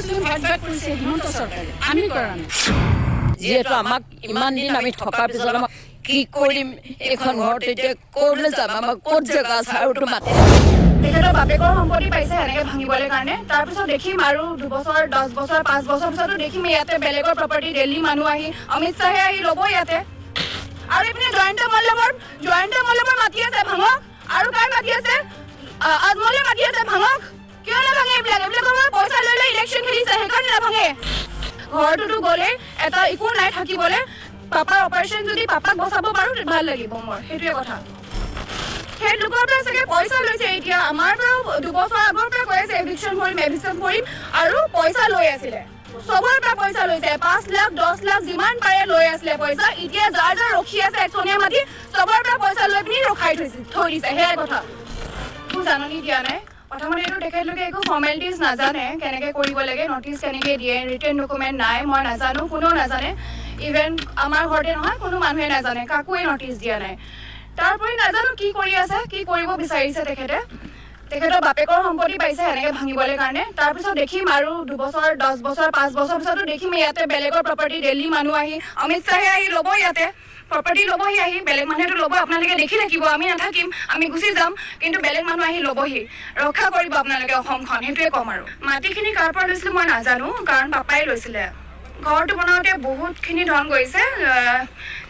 মুছলিম ভাগ ভাগ কৰিছে হিমন্ত চৰকাৰে, আমি কৰা নাই। যিহেতু আমাক ইমান দিন আমি থকাৰ পিছত আমাক কি কৰিম এইখন ঘৰত? এতিয়া ক'লৈ যাম? আমাক ক'ত জেগা আছে আৰুতো মাটি? তেখেতৰ বাপেকৰ সম্পত্তি পাইছে সেনেকে ভাঙিবলৈ কাৰণে। তাৰপিছত দেখিম আৰু 2 বছৰ, 10 বছৰ, 5 বছৰ পিছতো দেখিম ইয়াতে বেলেগৰ প্ৰপাৰ্টি, দিল্লী মানুহ আহি, অমিত শ্বাহে আহি ল'ব ইয়াতে। আৰু এইপিনে জয়ন্ত মল্লবৰ মাটি আছে, ভাঙক। আৰু কাৰ মাটি আছে? আজমলে মাটি আছে, ভাঙক। কিয় নাভাঙে এইবিলাক? এইবিলাকৰ পৰা পইচা লৈ লৈ ইলেকশ্যন খেলিছে, সেইকাৰণে নাভাঙে। ঘৰটোতো গ'লে এটা একো নাই থাকিবলৈ। পাপাৰ অপাৰেশ্যন, যদি পাপাক বচাব পাৰো, ভাল লাগিব মোৰ, সেইটোৱে কথা। তেখেতলোকৰ পৰা চাগে পইচা লৈছে। এতিয়া আমাৰ পৰাও 2 বছৰ আগৰ পৰা কৈ আছে এভিকশ্যন কৰিম, এভিকশ্যন কৰিম, আৰু পইচা লৈ আছিলে। চবৰ পৰা পইচা লৈছে, 5 লাখ, 10 লাখ, যিমান পাৰে লৈ আছিলে পইচা। এতিয়া যাৰ যাৰ ৰখি আছে একচনীয়া মাটি, চবৰ পৰা পইচা লৈ পিনি ৰখাই থৈছে, থৈ দিছে, সেয়াই কথা। একো জাননী দিয়া নাই। প্ৰথমতে এইটো তেখেতলোকে একো ফৰ্মেলিটিজ নাজানে, কেনেকে কৰিব লাগে, নটিচ কেনেকে দিয়ে, ৰিটেন ডকুমেণ্ট নাই। মই নাজানো, কোনেও নাজানে। ইভেন আমাৰ ঘৰতে নহয়, কোনো মানুহে নাজানে, কাকোৱে নটিচ দিয়া নাই। তাৰোপৰি নাজানো কি কৰি আছে, কি কৰিব বিচাৰিছে তেখেতে। তেখেতৰ বাপেকৰ সম্পত্তি পাইছে সেনেকে ভাঙিবলৈ কাৰণে। তাৰপিছত দেখিম আৰু 2 বছৰ, 10 বছৰ, 5 বছৰ পিছতো দেখিম ইয়াতে বেলেগৰ প্ৰপাৰ্টি, দিল্লী মানুহ আহি, অমিত শ্বাহে আহি ল'ব ইয়াতে প্ৰপাৰ্টি, ল'বহি আহি। বেলেগ মানুহেতো ল'ব, আপোনালোকে দেখি থাকিব। আমি নাথাকিম, আমি গুচি যাম, কিন্তু বেলেগ মানুহ আহি ল'বহি। ৰক্ষা কৰিব আপোনালোকে অসমখন, সেইটোৱে ক'ম। আৰু মাটিখিনি কাৰ পৰা লৈছিলে মই নাজানো, কাৰণ পাপাই লৈছিলে। ঘৰটো বনাওঁতে বহুতখিনি ধন গৈছে,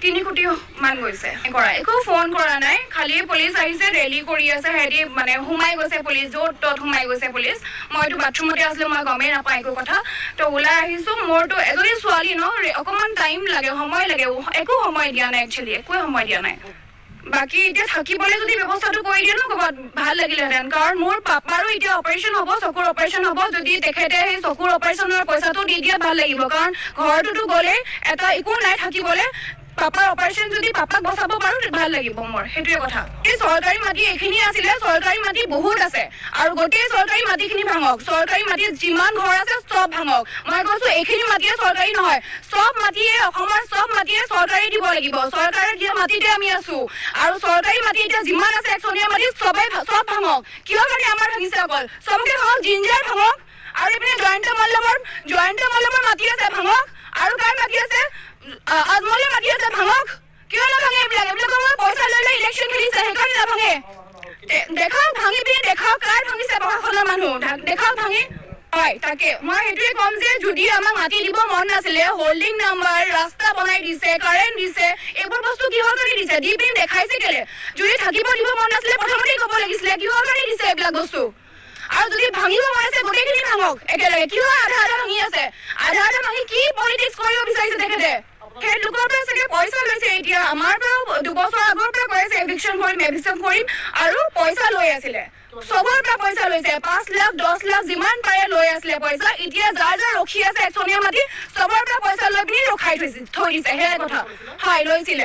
3 কোটি মান গৈছে। কৰা একো ফোন কৰা নাই, খালি পুলিচ আহিছে, ৰেলী কৰি আছে। সিহঁতি মানে সোমাই গৈছে পুলিচ, য'ত ত'ত সোমাই গৈছে পুলিচ। মইতো বাথৰুমতে আছিলো, মই গমেই নাপাওঁ একো কথা। তো ওলাই আহিছো। মোৰতো এজনী ছোৱালী ন, অকণমান টাইম লাগে, সময় লাগে। একো সময় দিয়া নাই, একচুৱেলি একোৱে সময় দিয়া নাই। বাকী এতিয়া থাকিবলৈ যদি ব্যৱস্থাটো কৰি দিয়ে ন ক'ৰবাত, ভাল লাগিলেহেঁতেন। কাৰণ মোৰ পাপাৰো এতিয়া অপাৰেশ্যন হ'ব, চকুৰ অপাৰেশ্যন হ'ব। যদি তেখেতে সেই চকুৰ অপাৰেশ্যনৰ পইচাটো দি দিয়ে, ভাল লাগিব। কাৰণ ঘৰটোতো গ'লে এটা একো নাই থাকিবলৈ। পাপাৰ অপাৰেশ্যন, যদি পাপাক বচাব পাৰো, ভাল লাগিব মোৰ, সেইটোৱে কথা। এই চৰকাৰী মাটি এইখিনি আছিলে, চৰকাৰী মাটি বহুত আছে আৰু গোটেই চৰকাৰী মাটিখিনি ভাঙক। চৰকাৰী মাটিত যিমান ঘৰ আছে চব ভাঙক। মই কৈছো, এইখিনি মাটিয়ে চৰকাৰী নহয়, চব মাটিয়ে, অসমৰ চব মাটিয়ে চৰকাৰী দিব লাগিব। চৰকাৰে দিয়া মাটিতে আমি আছো। আৰু চৰকাৰী মাটি এতিয়া যিমান আছে একচনীয়া মাটি, চবেই চব ভাঙক। কিয় কাৰণে আমাৰ ভাঙিছে অকল? চবকে ভাঙক, জিঞ্জাৰ ভাঙক। আৰু এইপিনে জয়ন্ত মল্লবৰ মাটি আছে, ভাঙক। আৰু কাৰ মাটি আছে? আজমলে মাটি আছে, ভাঙক। কিয় নাভাঙে এইবিলাক? এইবিলাকৰ পৰা পইচা লৈ লৈ ইলেকশ্যন খেলিছে, সেইকাৰণে নাভাঙে। দেখাওক, ভাঙি পিনে দেখাওক, কাৰ ভাঙিছে। প্ৰশাসনৰ মানুহ দেখাওক ভাঙি। হয়, তাকে মই সেইটোৱে ক'ম যে যদি আমাক মাটি দিব মন নাছিলে, হোল্ডিং নাম্বাৰ, ৰাস্তা বনাই দিছে, কাৰেণ্ট দিছে, এইবোৰ বস্তু কিহৰ কাৰণে দিছে? দি পিনি দেখাইছে কেলে? যদি থাকিব দিব মন নাছিলে, প্ৰথমতেই ক'ব লাগিছিলে। কিহৰ কাৰণে দিছে এইবিলাক বস্তু? আৰু যদি ভাঙিব মন আছে, গোটেইখিনি ভাঙক একেলগে। কিহৰ আধা আধা ভাঙি আছে? আধা আধা ভাঙি কি পলিটিক্স কৰিব বিচাৰিছে তেখেতে? তেখেতলোকৰ পৰা চাগে পইচা লৈছে। এতিয়া আমাৰ পৰাও 2 বছৰ আগৰ পৰা কৈ আছে এভিকশ্যন কৰিম, এভিকশ্যন কৰিম, আৰু পইচা লৈ আছিলে। চবৰ পৰা পইচা লৈছে, 5 লাখ, 10 লাখ, যিমান পাৰে লৈ আছিলে পইচা। এতিয়া যাৰ যাৰ ৰখি আছে একচনীয়া মাটি, চবৰ পৰা পইচা লৈ পিনি ৰখাই থৈছে, থৈ দিছে, সেয়াই কথা। হয়, লৈছিলে।